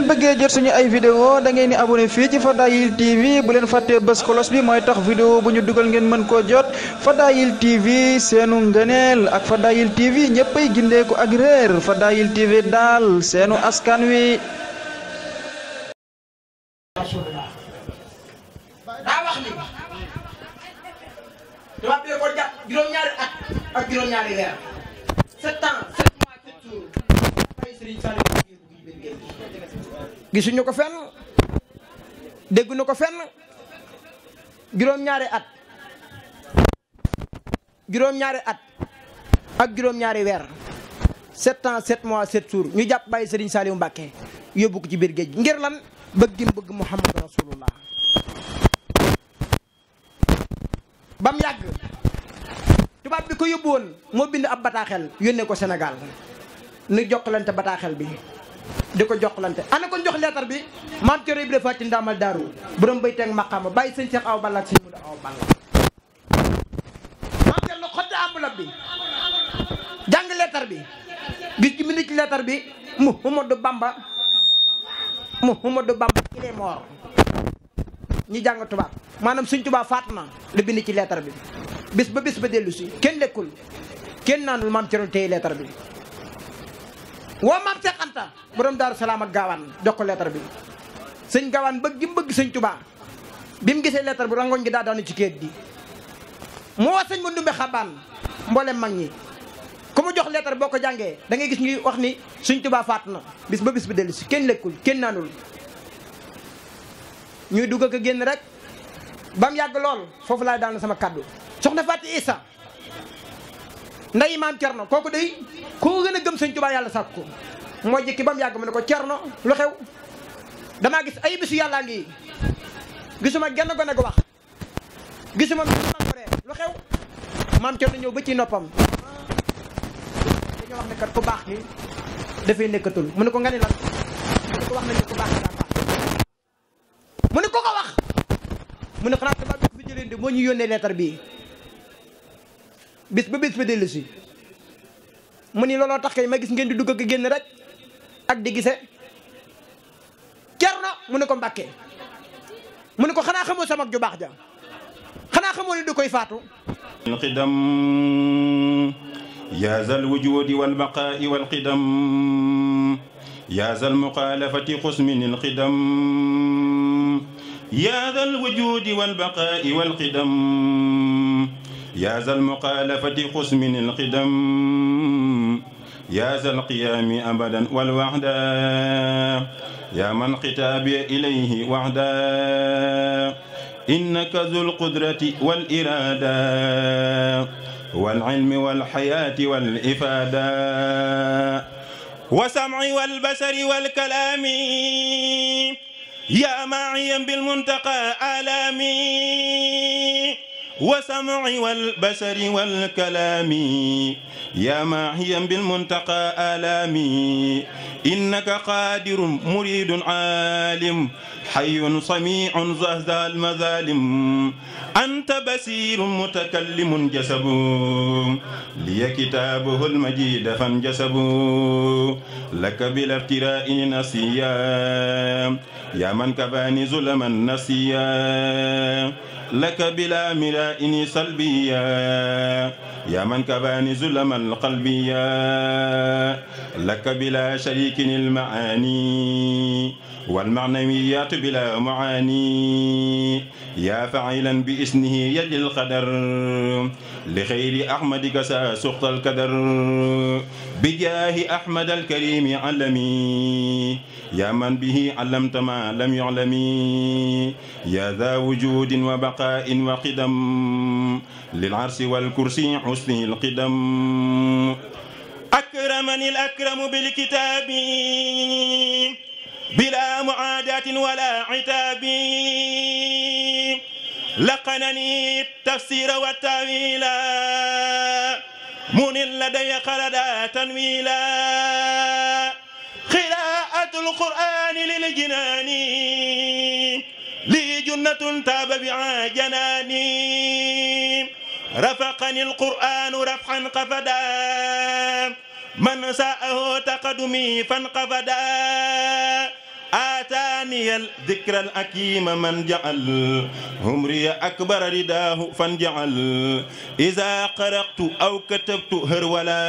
ngeen bëggee jot suñu ay vidéo da ngeen di abonné fii ci Fadayil TV bu leen fàttee bës cloche bi mooy tax vidéo bu ñu dugal ngeen mën koo jot Fadayil TV seenu ngëneel ak Fadayil TV ñëppay gindeeku ak réer Fadayil TV daal seenu askan wi. daa wax ni tubaab bi ko jàpp juróom-ñaari at ak juróom-ñaari weer 7 ans 7 mois 7 jours ay Serigne Saliou gisuñu ko fenn dégguñu ko fenn juróom-ñaari at ak juróom-ñaari weer 7 ans 7 mois 7 jours ñu jàpp bàyyi Serigne Saliou Mbacké yóbbu ko ci biir géej ngir lan bëgg Muhammad Rasulullah bam yàgg tubaab bi ko yóbbu woon moo bind ab bataaxel yónnee ko Sénégal nu jokkalante bataaxel bi di ko jokkalante ana ko jox leetar bi maam Thierno Ibrahima Faty Ndamal Daaru borom bay teeg maqaama bàyyi sëñ Cheikh Awa Balla ak sëñ Mudu Awa Balla maam Thierno xotti enveloppe bi jàng leetar bi gis ci minute ci leetar bi Mouhamadou Bamba il est mort ñi jàng tubaab maanaam suñ tubaab faatu na la bind ci leetar bi bis ba dellu si kenn lekkul kenn naanul maam Thierno téye leetar bi woo maam Seex Anta borom Daaru Salaam ak gaawaan jox ko leetar bi sëñ gaawaan bëgg gi mu bëgg sëñ tubaab bi mu gisee leetar bi rangoñ gi daa daanu ci kéet gi mu wax sëñ ma ndumbe xabaan mboolem mag ñi ku mu jox leetar boo ko jàngee da ngay gis ñuy wax ni suñ tubaab faatu na bis ba dellu si kenn lekkul kenn naanul ñuy dugg ak génn rek bam yàgg lool foofu laay daal na sama kaddu soxna Faty Issa nday maam Cerno kooku day koo gën a gëm sëñ Tuubaa yàlla sàkk ko moo jëkki bam yàgg mu ne ko Cerno lu xew damaa gis ay bisu yàllaa ngi gisuma genn gone gu wax gisuma mi koree lu xew maam Cerno ñëw ba ci noppam dañoo wax ne kat ku baax ki dafay nekkatul mu ne ko nga ni lan mu ne ko wax nañu ku baax daa baax mu ne ko wax mu ne xanaa tubaab bi fi jëleen de moo ñu yónnee leetar bii bis ba dellu si mu ni looloo tax kay ma gis ngeen di dugg ak génn rek ak di gise Cerno mu ne ko Mbàkke mu ne ko xanaa xamoo sama ju baax ja xanaa xamoo ni du koy faatu القدم يا ذا الوجود والبقاء والقدم يا ذا المخالفة قسم القدم يا ذا الوجود والبقاء والقدم يا ذا المخالفة قسم القدم يا ذا القيام أبدا والوحدة يا من خطابي إليه وحدا إنك ذو القدرة والإرادة والعلم والحياة والإفادة والسمع والبصر والكلام يا معيا بالمنتقى آلامي والسمع والبصر والكلام يا معيا بالمنتقى آلامي إنك قادر مريد عالم حي سميع زهزه المظالم أنت بصير متكلم جسب لي كتابه المجيد فانجسب لك بلا افتراء نسيا يا من كفاني ظلما نسيا لك بلا مراء سلبيا يا من كفاني ظلما القلبيا لك بلا شريك المعاني والمعنويات بلا معاني يا فاعلا باسمه يد القدر لخير أحمد كسا سخط الكدر بجاه أحمد الكريم علمي يا من به علمت ما لم يعلمي يا ذا وجود وبقاء وقدم للعرش والكرسي حسن القدم أكرمني الأكرم بالكتاب بلا معاداة ولا عتاب لقنني التفسير والتأويل من لدي خلدا تنويلا قراءة القرآن للجنان لي جنة تاب بها جناني رفقني القرآن رفعا قفدا من ساءه تقدمي فانقفدا آتاني الذكر الحكيم من جعل همري أكبر رداه فانجعل إذا قرأت أو كتبت هرولا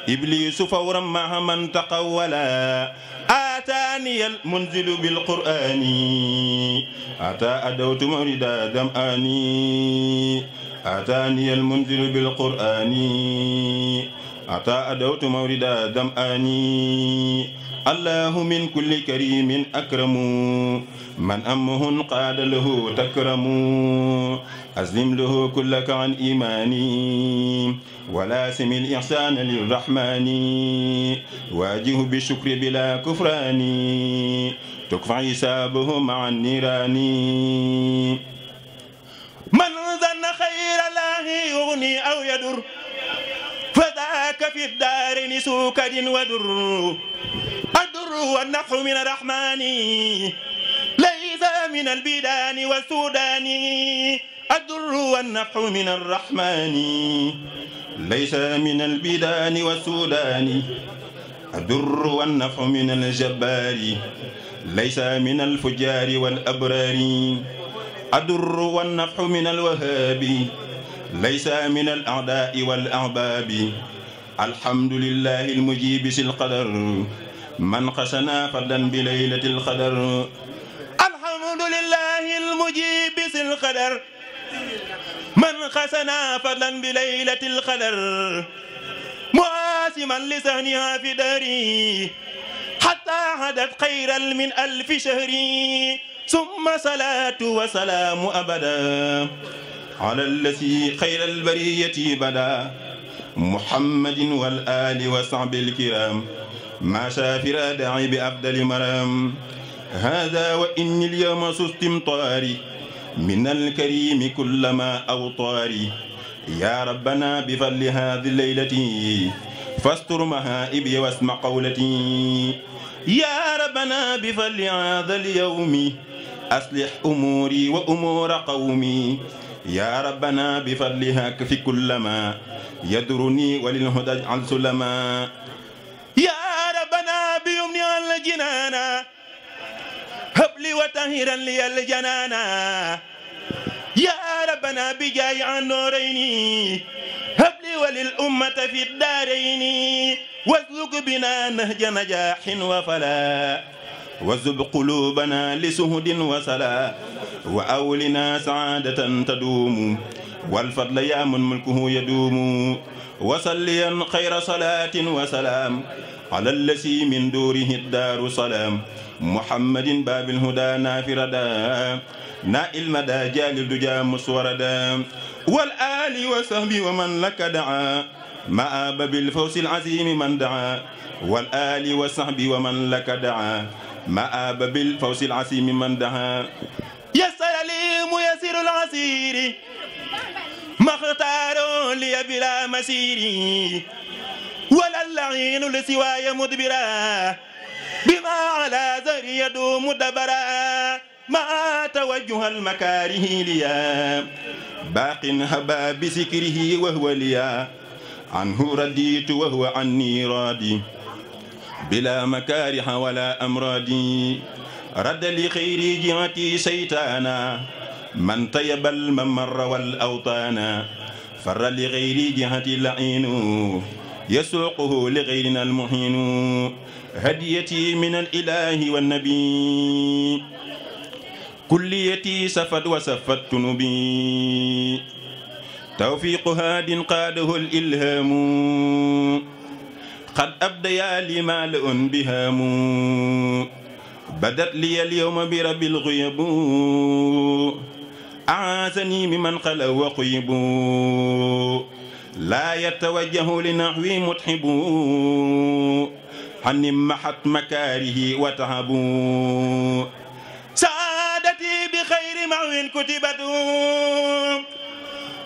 إبليس فورا مع من تقولا آتاني المنزل بالقرآن أتى أدوت مردا دمآني آتاني المنزل بالقرآن أتى أدوت مردا دمآني الله من كل كريم أكرم من أمه قاد له تكرم أسلم له كلك عن إيماني ولاسم الإحسان للرحمن واجه بالشكر بلا كفران تكفى حسابه مع النيران من ظن خير الله يغني أو يدر فذاك في الدارين سوكد ودر الدر والنفع من الرحمن ليس من البيدان والسودان الدر والنفع من الرحمن ليس من البيدان والسودان الدر والنفع من الجبار ليس من الفجار والأبرار الدر والنفع من الوهاب ليس من الأعداء والأعباب الحمد لله المجيب ذي القدر من قسنا فردا بليلة القدر الحمد لله المجيب ذي القدر من قسنا فردا بليلة القدر مواسما لسهنها في داري حتى عدت خيرا من 1000 شهر ثم صلاة وسلام أبدا على الذي خير البرية بدا محمد والآل وصحب الكرام ما شافر داعي بأفضل مرام هذا وإني اليوم سستمطاري من الكريم كلما أوطاري يا ربنا بفضل هذه الليلة فاستر مهائبي واسمع قولتي يا ربنا بفضل هذا اليوم أصلح أموري وأمور قومي يا ربنا بفضلها في كل ما يدرني وللهدى اجعل سلما يا ربنا بيمني على الجنانا هب لي وطهرا لي الجنانا يا ربنا بجاي عن نورين هب لي وللأمة في الدارين واسلك بنا نهج نجاح وفلاح وزب قلوبنا لسهد وسلا وأولنا سعادة تدوم والفضل يا من ملكه يدوم وصليا خير صلاة وسلام على الذي من دوره الدار سلام محمد باب الهدى نافردا نائل مدى جال الدجى مسوردا والآل وصحبه ومن لك دعا مآب بالفوز العظيم من دعا والآل وصحبه ومن لك دعا مآب بالفوز العظيم من دعا يسر لي ميسر العسير ما اختاروا لي بلا مسير ولا اللعين لسواي مدبرا بما على ذر يدوم دبرا ما توجه المكاره ليا باق هبا بذكره وهو ليا عنه رديت وهو عني راضي بلا مكاره ولا أمراضي رد لخير جهتي شيطانا من طيب الممر والأوطانا فر لغير جهتي لعين يسوقه لغيرنا المحين هديتي من الإله والنبي كليتي سفد وسفدت نبي توفيق هاد قاده الإلهام قد أبديا لي مالئ بهام بدت لي اليوم برب الغيب أعاذني ممن خلا وقيب لا يتوجه لنحوي متحب عن محت مكاره وتهب سعادتي بخير معو كتبت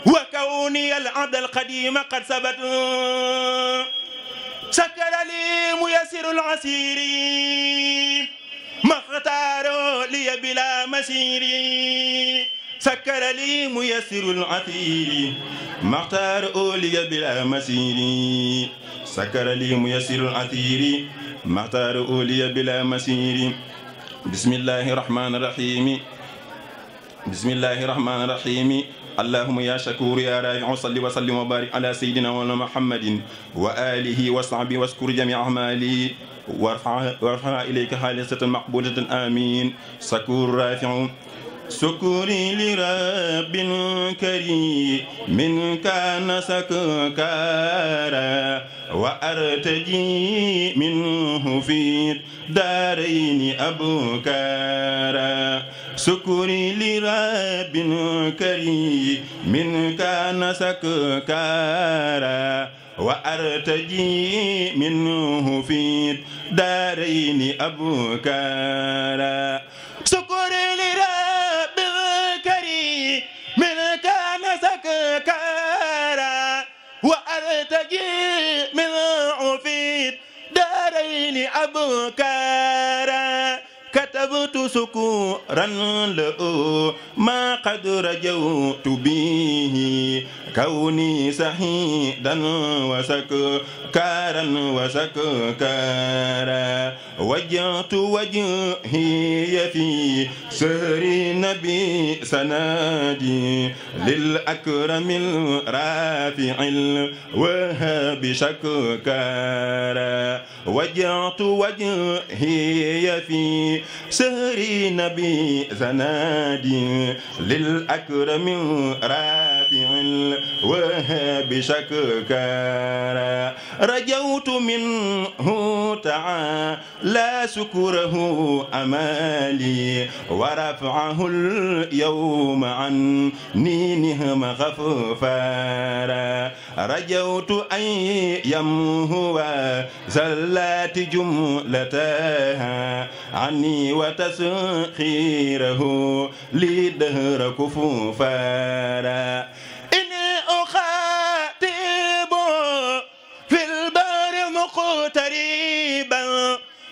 وكوني العبد القديم قد ثبت سكر لي ميسر العسير ما اختار لي بلا مسير سكر لي ميسر العثير ما اختار أولي بلا مسير سكر لي ميسر العثير ما اختار أولي بلا مسير بسم الله الرحمن الرحيم بسم الله الرحمن الرحيم اللهم يا شكور يا رافع صل وسلم وبارك على سيدنا محمد وآله وصحبه واشكر جميع أعمالي وارفع إليك خالصة مقبولة آمين شكور رافع سكوري لرب كريم من كان سكارا وأرتجي منه في دارين أبكارا سكوري لرب كريم من كان سكارا وأرتجي منه في دارين أبكارا سكوري لرب كريم من كان سكارا وأرتجي منه في دارين أبكارا كتبت سكورا له ما قد رجوت به كوني سعيدا وسكارا وسكارا وجهت وجهي في سهر النبي سنادي للأكرم الرافع الوهاب شكارا وجهت وجهي في سهر النبي سنادي للأكرم الرافع الوهاب شكارا رجوت منه تعالى سكره أمالي ورفعه اليوم عني نهم غفارا رجوت أن يمهو زلات جملتها عني وتسخيره لدهر كفارا إني أخاطب في البر مقتربا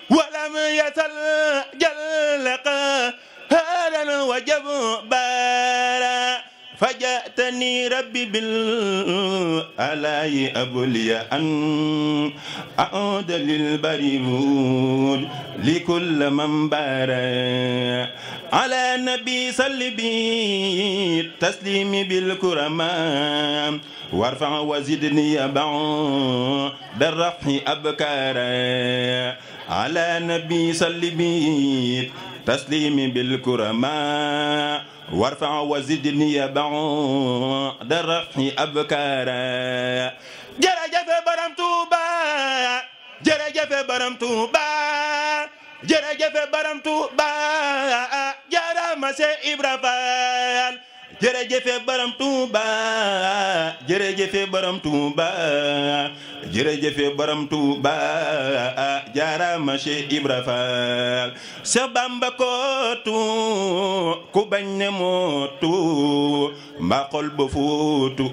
ولم يزل جلق هالا وجبارا فجأتني ربي بالآلاء أبلي أن أعود للبريود لكل من بارا على نبي صل بي تسليم بالكرماء وارفع وزدني بعد الرفع أبكارا على نبي صل بي تسليم بالكرماء وارفع وزدني بعد الرفع أبكارا جرجف برم توبا جرجف برم توبا جرجف برم توبا جرى مسي إبرافال jërëjëf borom Touba jërëjëf borom Touba jërëjëf borom Touba jaarama Cheikh Ibra Fall Cheikh Bamba kootu ku bañ ne mootu mbaa xol ba fuutu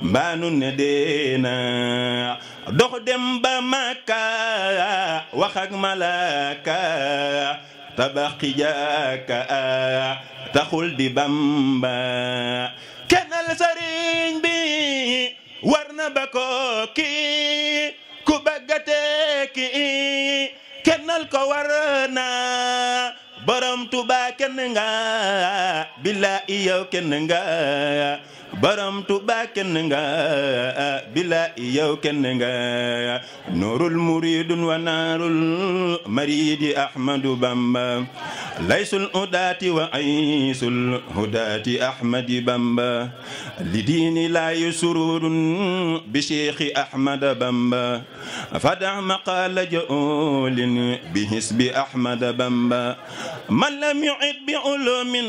mbaa nu ne deena dox dem ba Makka wax ak malaaka tabax jaaka taxul di Bamba kennal sëriñ bi war na ba ko kii ku bëggate kii kennal ko war na borom Tuuba kenn nga billaahi yow kenn nga borom Tuuba kenn nga billaahi yow kenn nga nuurul muridun wa naarul maridi Ahmadu Bamba laysul hudaati wa aysul hudaati Ahmadi Bamba li diini laayu sururun bi Cheikhi Ahmada Bamba fada maqaala jaolin bi hisbi Ahmada Bamba man lam yu'id bi ulumin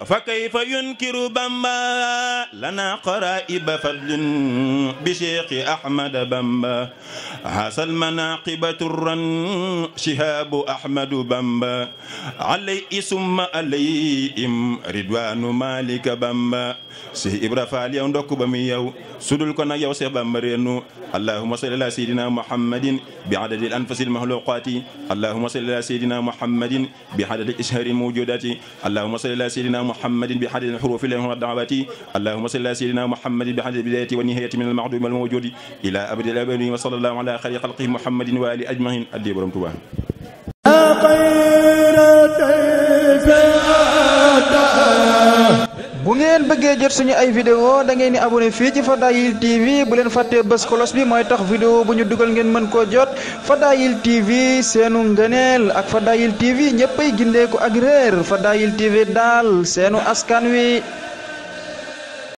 fa kayfa yunkiru Bamba لنا قرائب فضل بشيخ أحمد بامبا هذا المناقب ترا شهاب أحمد بامبا عليه ثم عليهم رضوان مالك بامبا سي إبرا فالي ndokk ba mi yow sudul ko nak yow Cheikh Bamba reenu اللهم صل على سيدنا محمد بعدد الأنفس المخلوقات اللهم صل على سيدنا محمد بعدد إشهار الموجودات اللهم صل على سيدنا محمد بعدد الحروف والدعوات اللهم صل على سيدنا محمد بعدد البداية والنهاية من المعدوم والموجود إلى أبد الأبد وصلى الله على خير خلقه محمد وآله أجمعين أدي برم توبا bu ngeen bëggee jot suñu ay vidéo da ngeen di abonné fii ci Fadayil TV bu leen fàttee bës cloche bi mooy tax vidéo bu ñu dugal ngeen mën koo jot Fadayil TV seenu ngëneel ak Fadayil TV ñëppay gindeeku ak réer Fadayil TV daal seenu askan wi